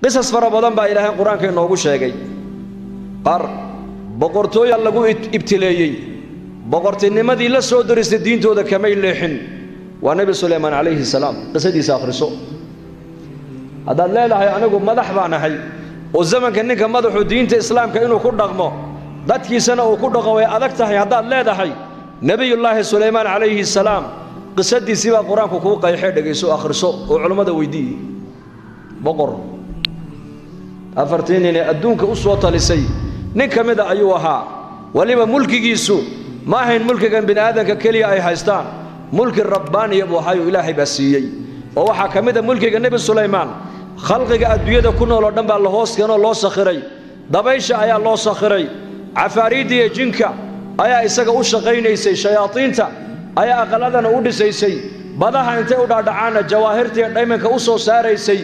Qisas fara badan baa Ilaahay Quraanka inoogu sheegay. Qaar boqortooyo lagu ibtileeyay, boqortinimadii la soo diristay diintooda kamay leexin. Waa Nabi Suleymaan calayhi salaam, qisadiisa akhriso. Haddaad leedahay anigu madax baan ahay, oo zamanka ninka madaxu diinta islaamka inuu ku dhaqmo, dadkiisana uu ku dhaqo way adag tahay, haddaad leedahay Nabiyullaahi Suleymaan calayhi salaam qisadiisii baa Qur-aanku kuu qayxee, dhegayso, akhriso oo culummada weydiiye. Boqor afartii nin ee adduunka u soo talisay nin ka mida ayuu ahaa. Weliba mulkigiisu ma ahayn mulkigan bini aadanka keliya ay haystaan, mulki rabbaaniya buu ahaayo, Ilaahay baa siiyey. Oo waxaa ka mid a mulkiga Nebi Sulaymaan, khalqiga adduunyada ku nool oo dhan baa la hoos keenoo loo sakhiray. Dabaysha ayaa loo sakhiray, cafaariidda iyo jinka ayaa isaga u shaqaynaysay, shayaadiinta ayaa aqaladana u dhisaysay, badaha intay u dhaadhacaanna jawaahirta iyo dhaymanka u soo saaraysay.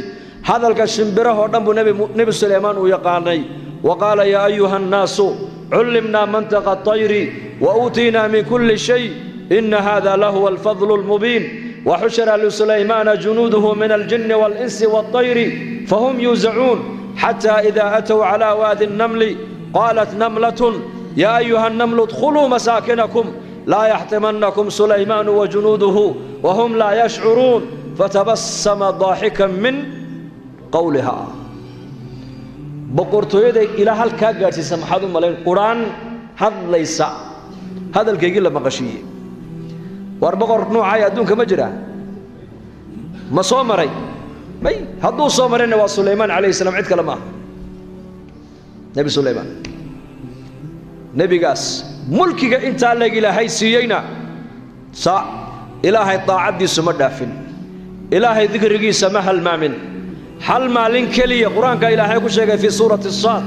Hadalka shimbirahoo dhan buu Nebi Sulaymaan uu yaqaanay. Wa qaala yaa ayuha annaasu cullimnaa mantaqa atayri wa uutiinaa min kulli shay ina hada lahuwa alfadlu almubiin. وحشر لسليمان جنوده من الجن والإنس والطير فهم يوزعون، حتى إذا أتوا على وادي النمل قالت نملة يا أيها النمل ادخلوا مساكنكم لا يحطمنكم سليمان وجنوده وهم لا يشعرون، فتبسم ضاحكا من قولها. بقرتويدا إلى هالكا gaarsiisa maxaad u malayn quraan hadlaysa hadalkaygii la maqashiiyey. War boqor nuucay adduunka ma jira, ma soo maray? May. Hadduu soo marayna waa Sulaymaan calayhi salaam, cid kale maaha. Nebi Sulaymaan, nebigaas mulkiga intaa leeg Ilaahay siiyeyna, sa Ilaahay daacaddiisu ma dhaafin, Ilaahay dikrigiisa ma halmaamin. Hal maalin keliya Qur-aanka Ilaahay ku sheegay fii suurati Saad,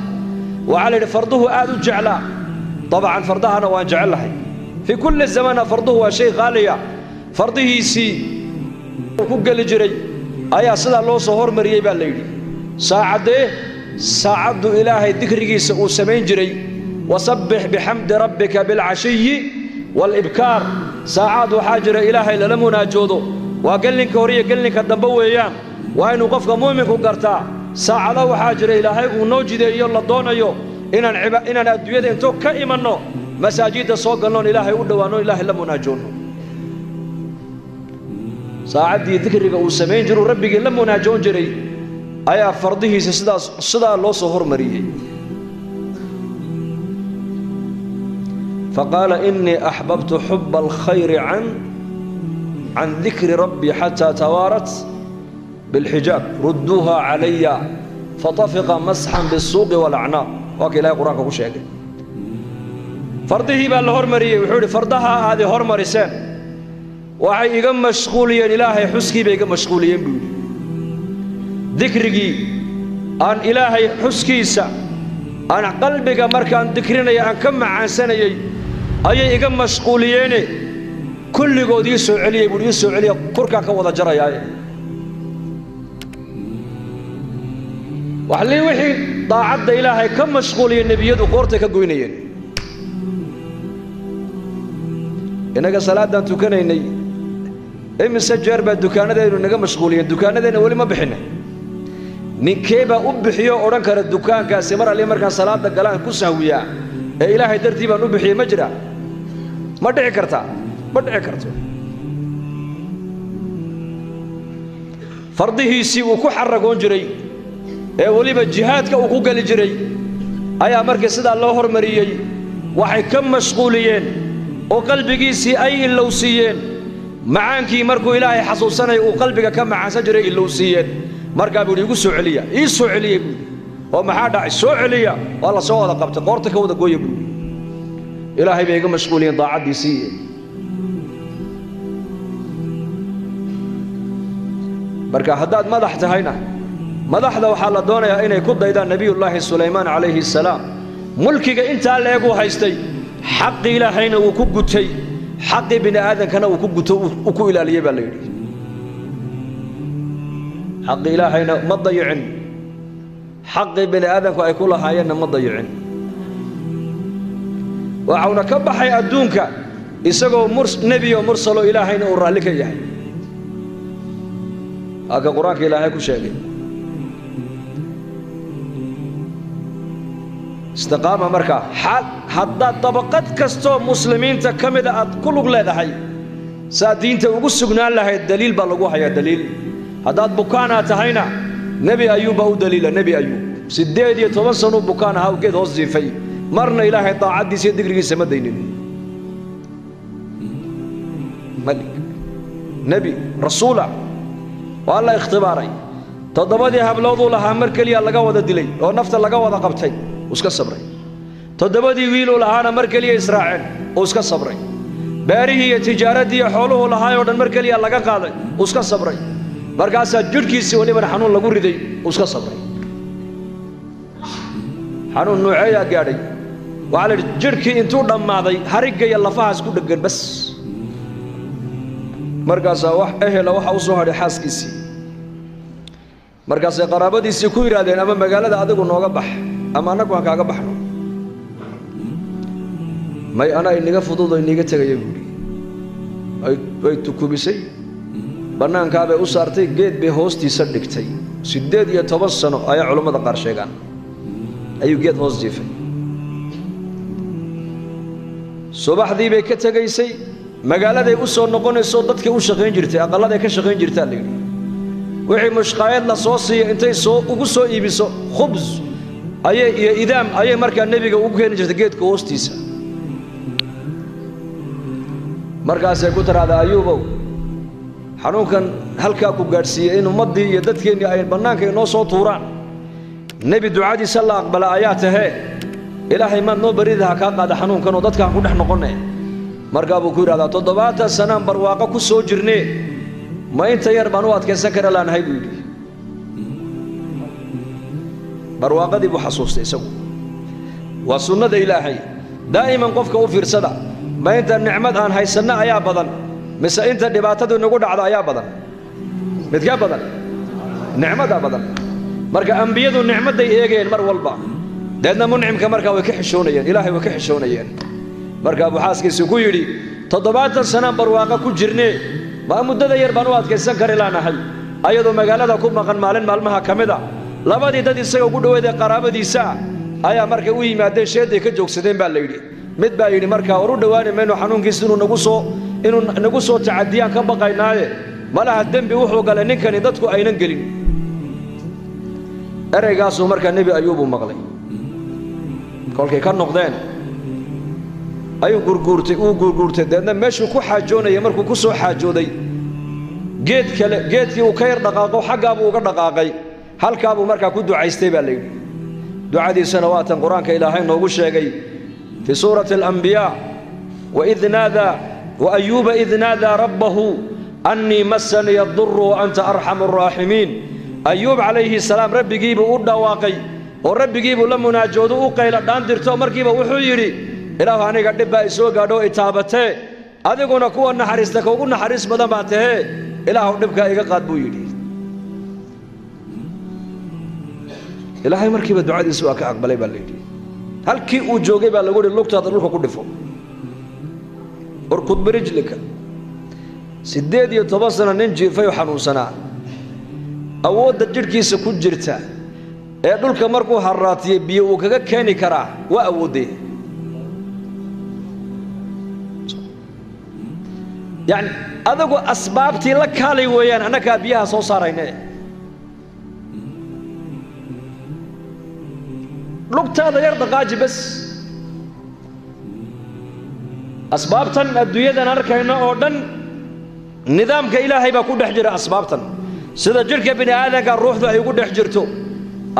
waxaa la yidhi farduhu aad u jeclaa. Dabcan fardahana waan jecellahay, في كل زمان فرضه waa shay qaaliya. Fardihiisii uu ku geli jiray ayaa sidaa loo soo hormariyey baa la yidhi. Saacaddee saacaddu Ilaahay dikrigiisa uu samayn jiray, wasabbix bixamdi rabbika bilcashiyi waalibkaar. Saacaad waxaa jira Ilaahay lala munaajoodo, waa gellinka hore iyo gellinka dambe weeyaan. Waa inuu qofka mu'minku gartaa saacado waxaa jira Ilaahay uu noo jideeyo, la doonayo inaan adduunyada intoo ka imanno masaajidda soo galnoon Ilaahay u dhowaanno, Ilaahay la munaajoonno. Saacaddii dikriga uu samayn jiruu rabbigii la munaajoon jiray ayaa fardihiisa sidaas sidaa loo soo hormariyey. Faqaala innii axbabtu xuba alkhayri can dikri rabbii xataa tawaarat bilxijaab, rudduuha calaya fatafiqa masxan bisuuqi walacnaaq. Waa ka Ilahay Qur-aanka ku sheegay. Fardihii baa la hormariyey. Wuxuu yidhi fardaha aadi hormariseen waxay iga mashquuliyeen Ilaahay xuskii bay iga mashquuliyeen buu yidhi. Dikrigii aan Ilaahay xuskiisa aan qalbiga markaan dikrinaya aan ka macaansanayey ayay iga mashquuliyeene, kulligood ii soo celiyey buuhi, ii soo celiya, kurkaan ka wada jarayaaye. Waxlii wixii daacadda Ilaahay ka mashquuliyey nebiyadu qoortay ka goynayeen. Innaga salaaddaan tukanaynay imise jeer baa dukaanadeennu naga mashquuliyeen? Dukaanadeenna weli ma bixinay. Ninkee baa u bixiyo odhan kara dukaankaasi mar alli markaan salaadda galaan ku sahwiyaa ee Ilaahay dartii baan u bixiyey? Ma jira? Ma dhici kartaa? Ma dhici karto. Fardihiisii uu ku xaragoon jiray ee weliba jihaadka uu ku geli jiray ayaa markii sidaa loo hormariyey waxay ka mashquuliyeen oo qalbigiisii ay ilowsiiyeen macaankii markuu Ilaahay xasuusanaya uu qalbiga ka macaansan jiray ilowsiiyeen. Markaa buu yidhi igu soo celiya, ii soo celiyey buu yidhi. Oo maxaa dhacay? Soo celiya. Waa la soo wada qabtay, qoorta ka wada gooya buu yidhi. Ilaahay bay iga mashquuliyeen daacaddiisii. Marka haddaad madax tahayna, madaxda waxaa la doonayaa inay ku daydaan Nabiyullaahi Sulaymaan calayhi salaam. Mulkiga intaa leeguu haystay, xaqii Ilaahayna wuu ku gutay, xaqii bini aadankana uu ku guto, uu ku ilaaliyey baa la yidhi. Xaqii Ilaahayna ma dayicin, xaqii bini aadanku ay ku lahaayeenna ma dayicin. Waxauna ka baxay adduunka isagoo nebi oo mursalo, Ilaahayna uu raalli ka yahay. Halka Qur-aanka Ilaahay ku sheegay. Istiqaama markaa haddaad dabaqad kastoo muslimiinta ka mida aad ku lug leedahay saa diinta ugu sugnaan lahayd daliil baa lagu hayaa daliil. Haddaad bukaanaa tahayna nebi Ayuub baa u daliila. Nebi Ayuub 18 sanuu bukaan ahaa, geed hoos jiifay, marna Ilaahay daacaddiisa iyo digrigiisa ma daynin. Malik nebi rasuula waa la ikhtibaaray. 7dii hablooduu lahaa mar keliya laga wada dilay oo nafta laga wada qabtay, uu iska sabray. 7dii wiiluu lahaana mar keliya israaceen, uu iska sabray. Beerihii iyo tijaaraddii iyo xooluhuu lahaayoo dhan mar keliya laga qaaday, uu iska sabray. Markaasaa jidhkiisii welibana xanuun lagu riday, uu iska sabray. Xanuun nuuceeyaa gaadhay, waxaa la yidhi jidhkii intuu dhammaaday harigga iyo lafahaas ku dheggan bas. Markaasaa wax ehela waxa u soo hadhay xaaskiisii. Markaasay qaraabadiisii ku yidhaahdeen ama magaalada adigu nooga bax ama annagu aan kaaga baxno. May anaa inaga fudud oo inaga tegaya buuhi. Way tukubisay, bannaankaabay u saartay, geed bay hoostiisa dhigtay. 18 sano ayaa culammada qaar sheegaan ayuu geed hoos jiifay. Subaxdii bay ka tegaysay, magaaladay u soo noqonayso, dadkay u shaqayn jirtay, aqalladay ka shaqayn jirtaa la yidhi. Wixii mushqaayad la soo siiya intay soo ugu soo iibiso khubs ayay iyo idaam ayay markaa nebiga ugu keeni jirtay geedka hoostiisa. Markaasay ku tiraahdaa Ayuubow, xanuunkan halkaa ku gaadhsiiyey in ummaddii iyo dadkeennii ay bannaanka inoo soo tuuraan, nebi ducadiisa la aqbala ayaa tahee, Ilaahay maad noo barida ha kaa qaada xanuunkan oo dadkaan ku dhex noqonne. Markaa buu ku yidhahdaa 70 sanaan barwaaqo ku soo jirnee, ma inta yar baan u adkaysan kara laanahay buu yidhi. Barwaaqadii buu xasuustay isagu. Waa sunnada Ilaahay daa'iman qofka u fiirsada, ma inta nicmad aan haysanno ayaa badan mise inta dhibaatadu inagu dhacdo ayaa badan? Midkaa badan? Nicmadaa badan. Marka ambiyadu nicmadday eegayeen mar walba, deedna muncimka markaa way ka xishoonayeen, Ilaahay way ka xishoonayeen. Markaa buu xaaskiisii ku yidhi 70 sanaan barwaaqo ku jirnee, ma muddada yar baan u adkaysan kari laanahay. Ayadoo magaalada ku maqan maalin maalmaha ka mid a, labadii dad isaga ugu dhoweedee qaraabadiisa ah ayaa markay u yimaadeen sheeday ka joogsadeen baa la yidhi. Mid baa yidhi markaa war u dhowaani mayno, xanuunkiisa inuu nagu soo tacadiyaan ka baqaynaaye, malaha dembi wuxuu galay ninkani dadku aynan gelin. Ereygaasuu markaa nebi Ayuub uu maqlay. Kolkay ka noqdeen ayuu gurguurtay, uu gurguurtay. Deedna meeshuu ku xaajoonayay markuu ku soo xaajooday geed kale, geedkii uu ka yar dhaqaaqo xaggaabuu uga dhaqaaqay, halkaabuu markaa ku ducaystay baa la yidhi. Ducadiisana waa tan qur-aanka Ilaahay noogu sheegay fii suurati alambiyaa: waid naadaa waayuuba id naadaa rabbahu annii massaniya adurru wa anta arxamu arraaximiin. Ayuub calayhi salaam rabbigiibuu u dhawaaqay oo rabbigiibuu la munaajoodu u qayla dhaan dirto. Markiiba wuxuu yidhi Ilaahu aniga dhib baa isoo gaadho o itaabatee, adiguna kuwa naxariista ka ugu naxariis badan baa tahee, Ilaahu dhibkaa iga qaad buu yidhi. Ilaahay markiiba ducadiisi waa ka aqbalay baa la yidhi. Halkii uu joogay baa lagu yidhi lugtaada dhulka ku dhifo, urkud birijlika. 18 sano nin jiifay oo xanuunsanaa, awoodda jidhkiisa ku jirta ee dhulka markuu harraatiyey biyo uu kaga keeni karaa waa awooddee. Yacni adigu asbaabtii la kaalay weeyaan, annagaa biyaha soo saarayne. Lugtaada yar dhaqaaji bas. Asbaabtan adduunyadan arkayno oo dhan nidaamka Ilaahay baa ku dhex jira. Asbaabtan sida jidhka bini aadanka ruuxdu ay ugu dhex jirto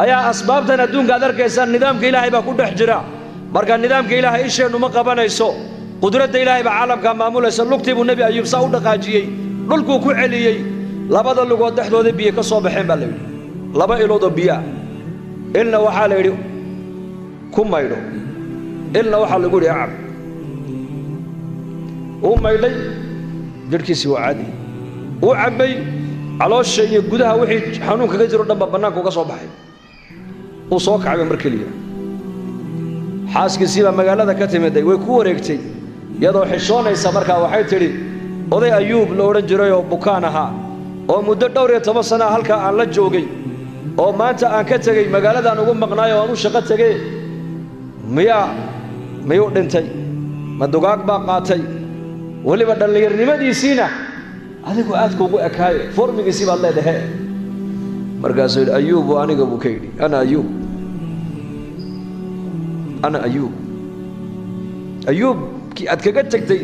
ayaa asbaabtan adduunka aad arkaysaan nidaamka Ilaahay baa ku dhex jira. Marka nidaamka Ilaahay isheennu ma qabanayso, qudradda Ilaahay baa caalamkaa maamulaysa. Lugtii buu nebi Ayuub saa u dhaqaajiyey, dhulkuu ku celiyey, labada lugood dhexdooda biyo ka soo baxeen baa la yidhi, laba ilood oo biyoah. Ilna waxaa la yidhi ku maydho, ilna waxaa lagu yidhi acab. Uu maydhay, jidhkiisii waa caadi, uu cabbay, caloosha iyo gudaha wixii xanuun kaga jiro dhan baa bannaanka uga soo baxay. Uu soo kacayba mar keliya. Xaaskiisii baa magaalada ka timiday, way ku wareegtay iyadoo xishoonaysa. Markaa waxay tidhi oday Ayuub la odhan jiray oo bukaan ahaa oo muddo dhowr iyo toban sanaa halkaa aan la joogay oo maanta aan ka tegey, magaaladaan ugu maqnaay oo aan u shaqo tegee, Miyaa miyuu dhintay? Ma dugaag baa qaatay? Weliba dhallinyarnimadiisiina adigu aad kuugu ekaaye, formigiisii baad leedahe. Markaasuu yidhi Ayuub waa aniga, buu ka yidhi, ana Ayuub, ana Ayuub. Ayuubkii aad kaga tegtay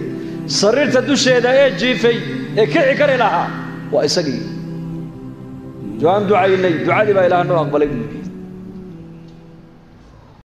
sariirta dusheeda ee jiifay ee kici kari lahaa waa isagii. Waan ducaynay, ducadii baa Ilaah noo aqbalay, buu yidhi.